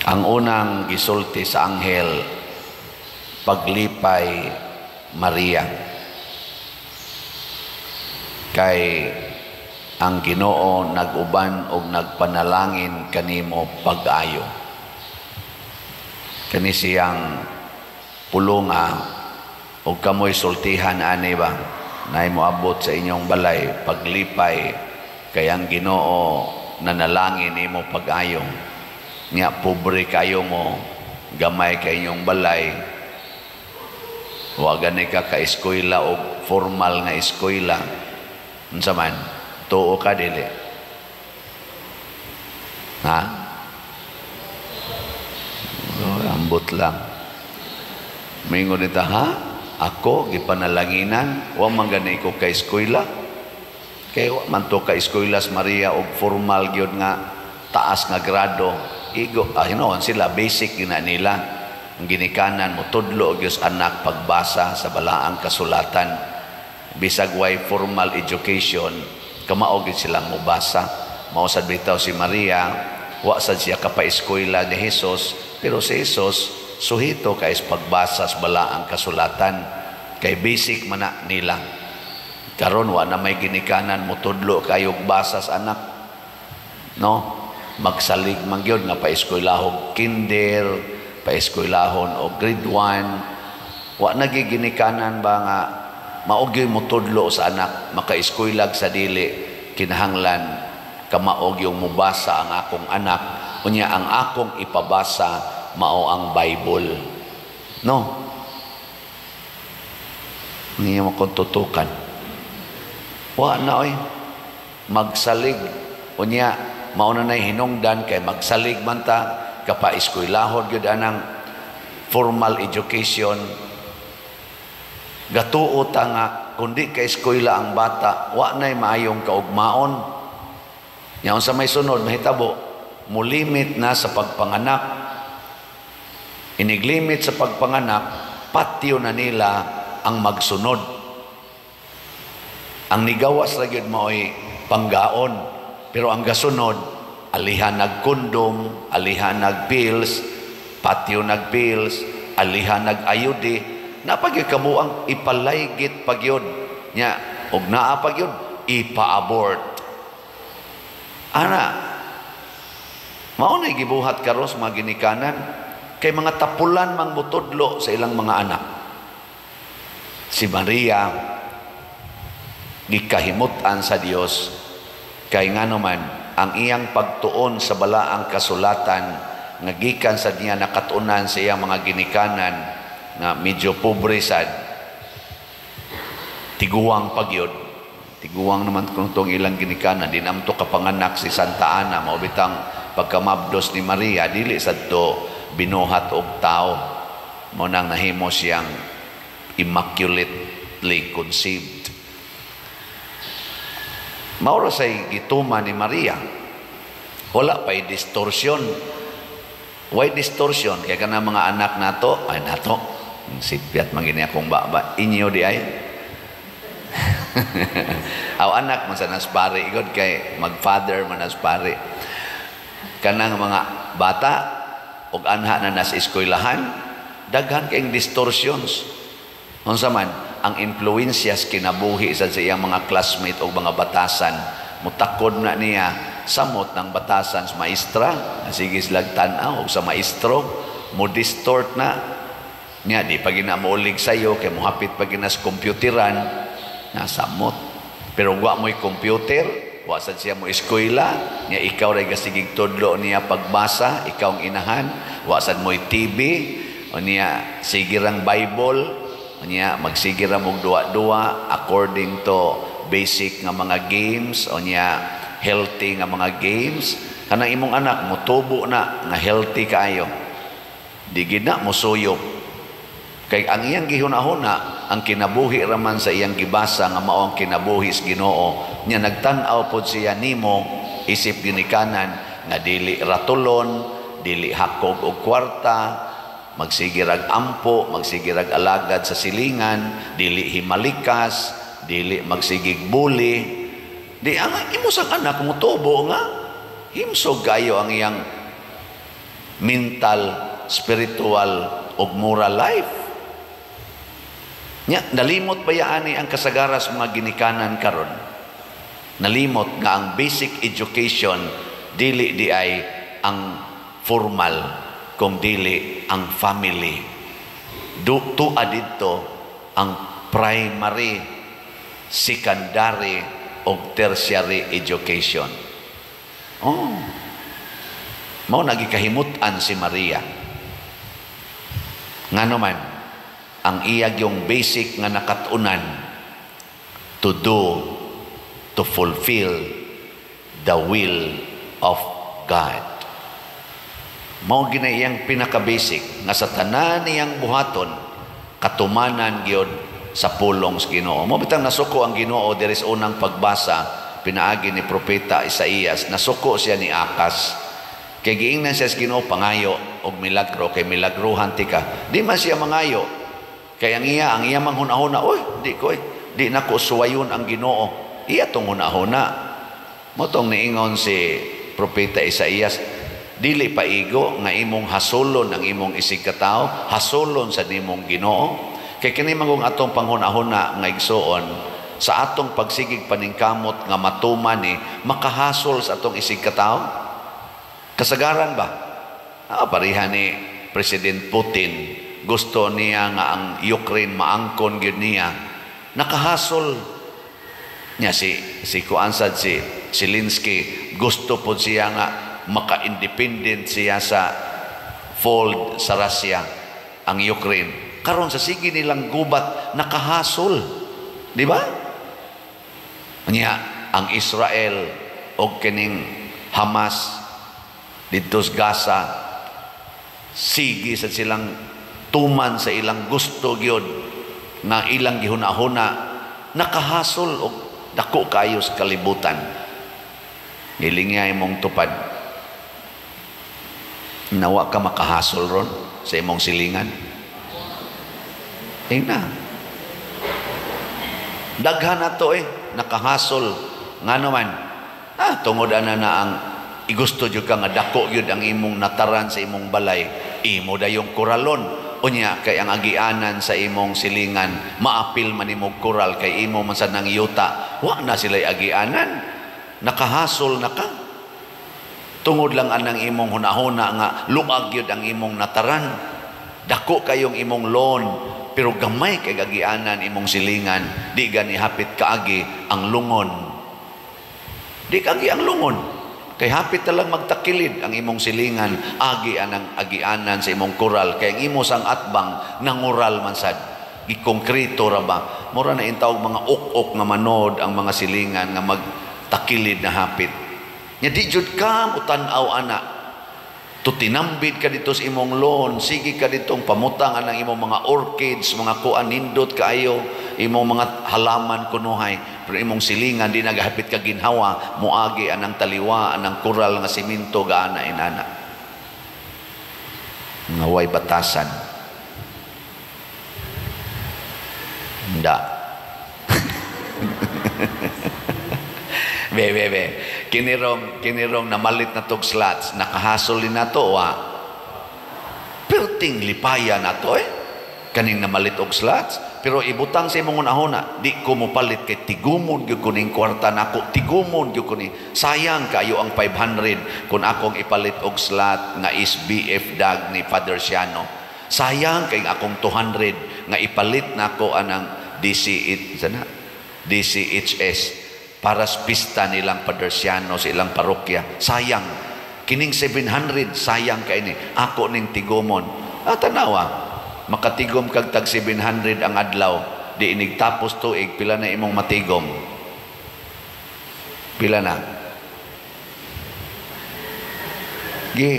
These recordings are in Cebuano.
Ang unang gisulti sa anghel, "Paglipay, Maria. Kay ang Ginoo nag-uban og nagpanalangin kanimo pag-ayo." Kani siyang pulunga og kamoy sultihan ani ba nay moabot sa inyong balay, "Paglipay kay ang Ginoo nanalangin nimo pag-ayo." Nya pobre kayo mo, gamay kay inyong balay, wa gani ka ka-eskwela og formal nga eskwela, unsa man, tuo ka, dili ha? Oh, ambot lang. Mingon nita, "Ha, ako gipanalanginan, wa man gani ko ka eskwela." Kay wa man to ka eskwela sa Maria og formal gyud nga taas nga grado. Igo ah, hinuon sila, basic gyud na nila. Ang ginikanan mo tudlo gyud sa anak pagbasa sa balaang kasulatan. Bisag way formal education, kamao gyud silang mobasa. Mao sad bitaw si Maria, wa sad siya kapaeskwela ni Jesus, pero si Jesus suhito kay pagbasa sa balaang kasulatan kay basic man na nila. Karon wa na may ginikanan motudlo kayog basa sa anak. No? Magsalig man gyud nga paeskwelahog kinder, paeskwelahon og grade 1. Wa na ginikanan ba nga mao gyud motudlo sa anak, makaeskwelag sa dili, kinahanglan kamao yung mubasa ang akong anak. Unya ang akong ipabasa mao ang Bible. No? Niya mo kung tutukan. Wa na oy. Magsalig. Unya, mao na nay hinungdan kay magsalig man ta kapaeskwelahon gyud anang formal education. Gatuo ta nga kung di ka eskwela ang bata, wa nay maayong kaugmaon. Nya unsa may sunod mahitabo, mulimit na sa pagpanganak. Iniglimit sa pagpanganak, patyo na nila ang magsunod. Ang nigawas ra gyud mao'y panggaon. Pero ang gasunod, alihan nag-kondom, alihan nag-pills, patyo nag-pills, alihan nag-IUD, napag kabuang ipalaygit pagyod. Nya, og naa pagyod, ipa-abort. Ana, mao na gibuhat karon sa mga ginikanan kay mga tapulan mang mutudlo sa ilang mga anak. Si Maria gikahimut-an sa Dios kay ngano man ang iyang pagtuon sa balaang kasulatan nga gikan sa niya nakatunan sa iyang mga ginikanan nga medyo pobre sad, tiguang pagyod, tiguang naman kung tong ilang ginikanan, di naman to kapanganak si Santa Ana. Mao bitang pagkamabdos ni Maria dili sadto binuhat og tao, mo nang nahimo siyang immaculately conceived. Mao ra say gituman ni Maria. Wala pa'y distortion. Why distortion? Kaya kana mga anak nato, ay nato, sipyat man gini akong baba, inyo di ay. Aw anak man sa nas pare, igod kay mag-father man nas pare. Kanang mga bata og anha na nas eskwelahan, daghan kayong distortions. Unsa man ang influensyas kinabuhi sa iyang mga classmate o mga batasan, mutakod na niya samot ng batasan sa maestra, sige silag tan-aw o sa maestro, mo distort na niya, di pa gina moolig sayo kay mohapit pa gina sa computeran na samot. Pero wa mo'y computer, wa sad siya mo eskwela niya, ikaw ray gasigig tudlo niya pagbasa, ikaw ang inahan, wa sad mo'y TV o niya sige rang Bible niya, magsige ra mog duwa-duwa according to basic nga mga games o niya healthy nga mga games. Kanang imong anak motubo na nga healthy kaayo, di gid na mosuyop kay ang iyang gihuna-huna ang kinabuhi raman sa iyang gibasa nga mao ang kinabuhi sa Ginoo. Nya nagtan-aw pod siya nimo isip ginikanan nga dili ratulon, dili hakog og kwarta, magsigirag ampo, magsigirag alagad sa silingan, dili himalikas, dili magsigig buli. Di ang imo sang anak motubo nga himsog kayo ang iyang Mental, spiritual ug moral life. Nya, nalimot ba yaani ang kasagaras mga ginikanan karon? Nalimot nga ang basic education dili di ay ang formal kung dili ang family. Tua didto ang primary, secondary o tertiary education. Oh. Mao nagikahimut-an si Maria. Ngano man, ang iya yung basic nga nakatunan to do, to fulfill the will of God. Mao gina iyang pinaka-basic nga sa tanan niyang buhaton, katumanan gyud sa pulong sa Ginoo. Mao bitang nasuko ang Ginoo diri sa unang pagbasa pinaagi ni propeta Isaías, nasuko siya ni Akas. Kay giingnan siya sa Ginoo, "Pangayo og milagro kay milagruhan tika." Di man siya mangayo. Kay ang iya manghuna-huna, "Oy, di ko eh, di nako suwayon ang Ginoo." Iya tong hunahuna. Mao tong niingon si propeta Isaías, "Dili pa igo nga imong hasulon ang imong isig katawo, hasulon sa nimong Ginoo." Kay kini mangong atong panghuna-huna nga igsuon sa atong pagsigig paningkamot nga matuman ni makahasol sa atong isig katawo. Kasagaran ba? Pareha ni President Putin, gusto niya nga ang Ukraine maangkon gyud niya. Nakahasol niya si kuan sad, si Zelensky, gusto pod siya nga maka-independent siya sa fold sa Russia ang Ukraine. Karon sa sige nilang gubat, nakahasol. Di ba? Nya ang Israel og kining Hamas didto sa Gaza, sige sa silang tuman sa ilang gusto gyud nga ilang gihuna-huna, nakahasol og dako kayo sa kalibutan. Gilingya imong tupad. Nawa ka makahasol ron sa imong silingan. Tingna. Daghan na to eh, nakahasol. Ngano man? Tungod ana na ang igusto jud ka nga dako gyud ang imong nataran sa imong balay. Imo dayong kuralon. Unya kay ang agianan sa imong silingan, maapil man imong kural kay imo man sa nang yuta. Wa na sila'y agianan. Nakahasol na ka. Tungod lang anang imong hunahuna nga luag gyud ang imong nataran. Dako kayong imong lawn, pero gamay kay agianan imong silingan, di gani hapit kaagi ang lungon. Di kaagi ang lungon. Kay hapit na lang magtakilid ang imong silingan, agi anang agianan sa imong kural, kay ang imo sang atbang nangural man sad. Gikongkrito ra ba? Mura na intawog mga ok-ok nga manod ang mga silingan nga magtakilid na hapit. Nya di jud ka mutan-aw ana. Tutinambit ka dito sa imong lawn, sige ka ditong pamutang anang imong mga orchids, mga kuan, nindot kaayo imong mga halaman kunuhay, pero imong silingan di nagahapit ka ginhawa, muagi anang taliwa anang kural nga simento gaana inana. Nga way batasan. Nda. Be, be, be. Kinirong namalit na tog slots, nakahasol din na to, wa. Perting lipaya na to eh. Kaning namalit og slots. Pero ibutang sa imong unahuna, di ko mopalit kay tigumon gyud ko ning kwarta nako, tigumon gyud ko ni. Sayang kayo ang 500 kung akong ipalit og slot nga is BF dag ni Father Siano. Sayang kay akong 200 nga ipalit nako anang DC sana DCHS para sa pista nilang Father Siano sa ilang parokya. Sayang kining 700, sayang kay ni ako ning tigumon. Tanawa, makatigom kag tag 700 ang adlaw, di inig tapos tuig, pila na imong matigom? Pila na? Gi,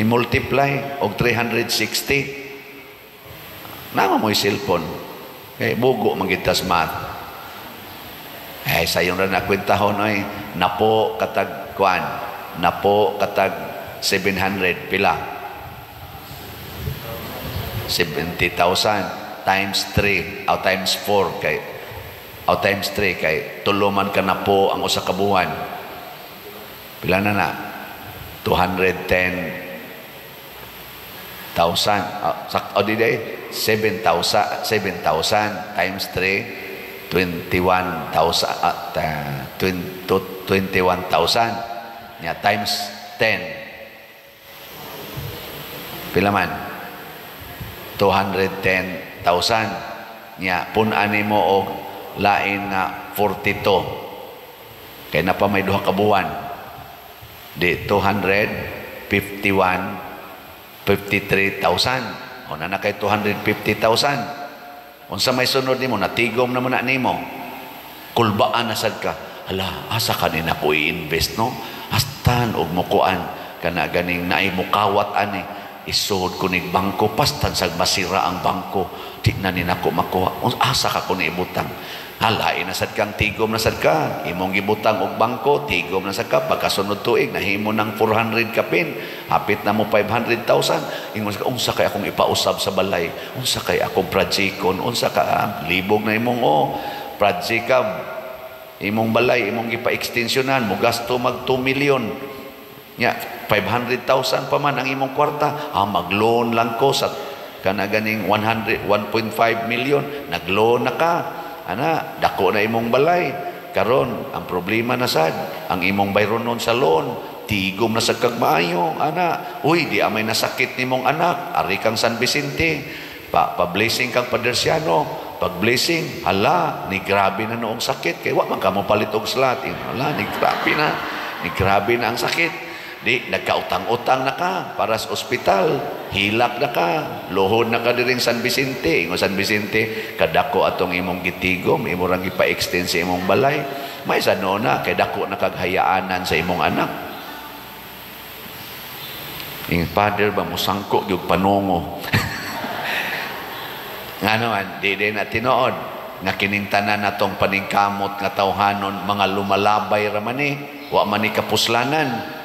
i-multiply og 360. Nama mo'y cellphone. Kay bugo magitas math. Eh, sayon ra na kwentahon oy, napo katag kuan, napo katag 700, pila? 70,000 times 3 o times 4 kay o times 3 kay tulo man ka napo ang usa ka buwan. Pila na na? 210 Thousand. O di day, 7,000, 7,000 times 3, 21,000, 21,000. Nya, times 10. Pila man? 210,000. Nya, pun-an nimo og lain nga 42. Kay na pa may duha ka buwan. Di 251 53,000. O na na kay 250,000. Unsa may sunod nimo, natigom na mo na nimo. Kulbaan na sad ka. Hala, asa ka ni nako i-invest, no? Hastan og mukuan kana ganing naay mukawat ani. Isuod ko nig bangko, pastan sag masira ang bangko. Di na ni nako makuha. Asa ka ko ni ibutang? Hala, na sad kang tigom na sad ka. Imong gibutang og bangko, tigom na sad ka. Pagkasunod tuig, nahimo ng 400 kapin. Hapit na mo 500,000. Ingon ka, unsa kay akong ipausab sa balay? Unsa kay akong projecton? Unsa ka, libog na imong, oh, project ka. Imong balay, imong gipa-extensionan, mo gasto mag 2 million. Nya, 500,000 pa man ang imong kwarta. Ah, mag-loan lang ko sa kana ganing 100, 1.5 million. Nag-loan na ka. Ana, dako na imong balay. Karon, ang problema na sad, ang imong bayronon sa loan, tigom na sa kag maayo, ana. Uy, di amay nasakit nimong anak, ari kang San Vicente. Pa, pa-blessing kang Padersiano. Pag-blessing, hala, ni grabe na noong sakit. Kay wa man ka mo palit og slot. Hala, ni grabe na. Ni grabe na ang sakit. Di, nagkautang-utang na ka para sa ospital. Hilak na ka. Luhod na ka diring San Vicente. Ingon San Vicente, kadako atong imong gitigom, imo rang ipa-extend sa imong balay. May sa na, kay dako na kaghayaanan sa imong anak. Ing father ba musangko gyud panungo. Ngano man, di din na tinuod nga kining tanan natong paningkamot nga tawhanon, mga lumalabay ra man ni, wa man ni kapuslanan.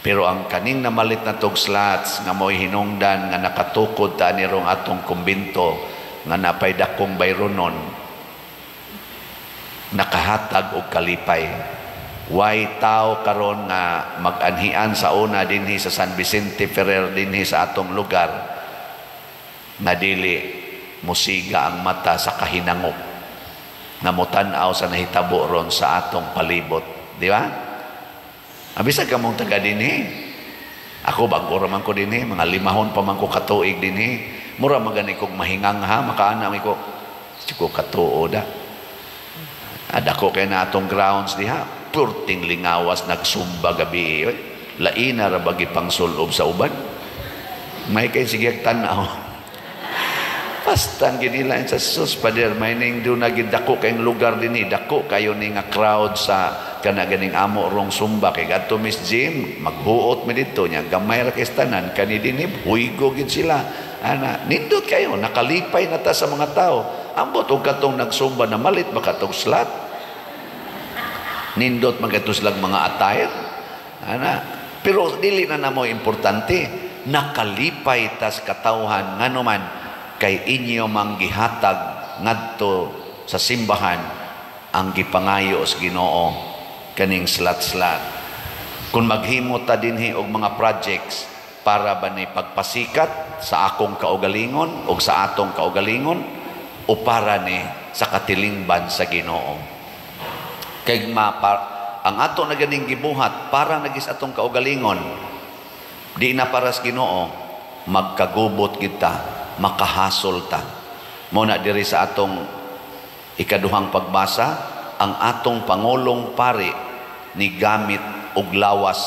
Pero ang kaning namalit na tog slots nga mo'y hinungdan nga nakatukod ta ni rong atong kumbinto nga napay dakong bayronon, nakahatag og kalipay. Way tao karon nga mag-anhian sa una dinhi sa San Vicente Ferrer, dinhi sa atong lugar, nga dili musiga ang mata sa kahinangop nga motan-aw sa nahitabo ron sa atong palibot, di ba? Abisag ka mong taga dinhi. Ako, bago raman ko dinhi, mga limahon pa man ko katuig dinhi. Mura man gani kog mahingang ha, makaana mi ko. Ko katuo da. Adako kay na atong grounds diha. Purting lingawas nagsumba gabi. Laina ra bagi pangsulob sa uban. May kay sige tan-aw. Pastan ginila sa sus pader may ning do nagidako kayong lugar dinhi, dako kayo ni nga crowd sa kana ganing amo rong sumba kay gadto Miss Jim maghuot mi didto nya gamay ra kay tanan kani dinhi, huygo gid sila ana. Nindot kayo, nakalipay na ta sa mga tao. Ambot og katong nagsumba na malit ba katong slot, nindot man kadto silang mga attire ana, pero dili na namo importante. Nakalipay tas katawhan ngano man kay inyo mang gihatag ngadto sa simbahan ang gipangayo sa Ginoo kaning slat-slat. Kung maghimo ta dinhi og mga projects, para ba ni pagpasikat sa akong kaugalingon o sa atong kaugalingon o para ni sa katilingban sa Ginoo? Kay ang ato na ganing gibuhat para nagis atong kaugalingon, di na para sa Ginoo, magkagubot kita, makahasol ta. Muna diri sa atong ikaduhang pagbasa, ang atong pangulong pari ni gamit og lawas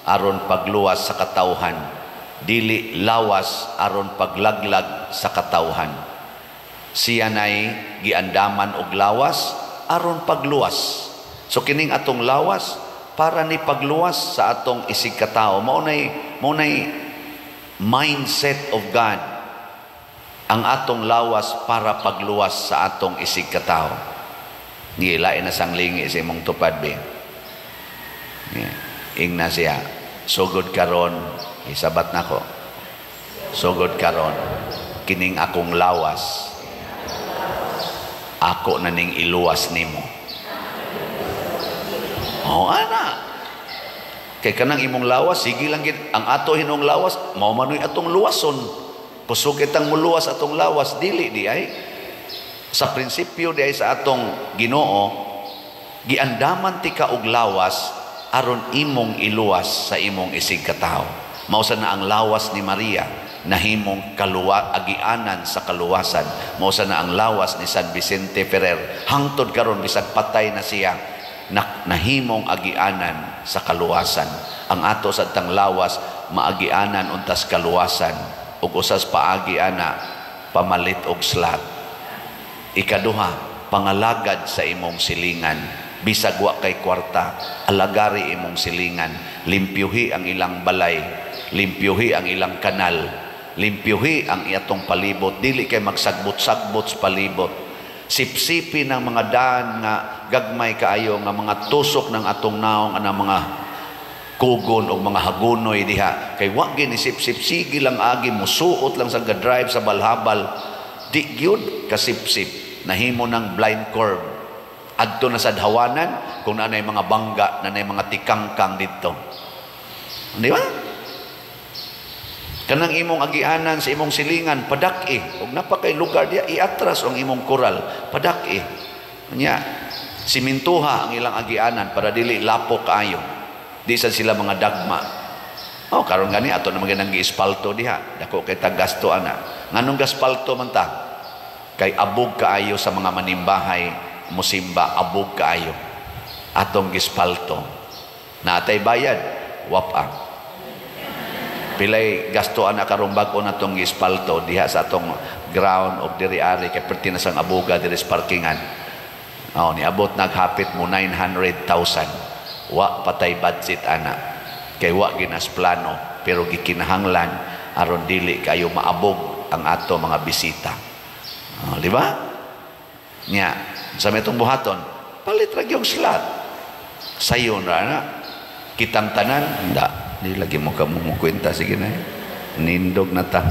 aron pagluwas sa katawhan, dili lawas aron paglaglag sa katawhan. Siya nay giandaman og lawas aron pagluwas. So kining atong lawas para ni pagluwas sa atong isig katao. Mao nay mindset of God. Ang atong lawas para pagluwas sa atong isig katao. Ngilain na sang lingi sa imong tupad be. Ingna siya, sugod karon, isabat nako. Sugod karon, kining akong lawas, ako na ning iluwas nimo. Oh, ana. Kay kanang imong lawas, sige lang gid ang ato hinong lawas, mao manoy atong luwason. Kusog kitang muluwas atong lawas, dili di ay. Sa prinsipyo di ay sa atong Ginoo, giandaman tika og lawas aron imong iluwas sa imong isig katawo. Mao sa na ang lawas ni Maria nahimong kaluwa agianan sa kaluwasan. Mao sa na ang lawas ni San Vicente Ferrer, hangtod karon bisag patay na siya, na, nahimong agianan sa kaluwasan. Ang ato sa tang lawas maagianan untas kaluwasan ug usas paagi ana pamalit og slot. Ikaduha, pangalagad sa imong silingan. Bisag wa kay kwarta, alagari imong silingan, limpyuhi ang ilang balay, limpyuhi ang ilang kanal, limpyuhi ang atong palibot, dili kay magsagbot-sagbot sa palibot. Sipsipi ng mga daan nga gagmay kaayo nga mga tusok ng atong naong anang mga kugon o mga hagunoy diha kay wa gini sipsip, sige lang agi, musuot lang sa ga-drive sa balhabal, di gyud kasipsip, nahimo ng blind curve adto na sa hawanan kung naanay mga bangga, naanay mga tikangkang didto, di ba? Kanang imong agianan sa imong silingan, padak-i ug napakay lugar diya, iatras ang imong koral, padak-i nya, simintuha ang ilang agianan para dili lapok kaayo, di sa sila mga dagma. Oh, karon gani ato na mga giispalto diha, dako kay gasto ana. Nganong gaspalto man ta? Kay abog kaayo sa mga manimbahay musimba, abog kaayo, atong gispalto. Naatay bayad wapa. Pilay gasto ana karong bag-o na tong gispalto diha sa atong ground og diri ari kay perti na sang abuga diri sa parkingan? Oh, niabot naghapit mo 900,000. Wa patay budget ana. Kay wa ginas plano pero gikinahanglan aron dili kayo maabog ang ato mga bisita. Oh, di ba? Nya, sa may itong buhaton, palit ra yung slot. Sayon ra na. Kitang tanan, hindi. Di lagi mo ka mumukwenta. Sige na. Nindog na ta.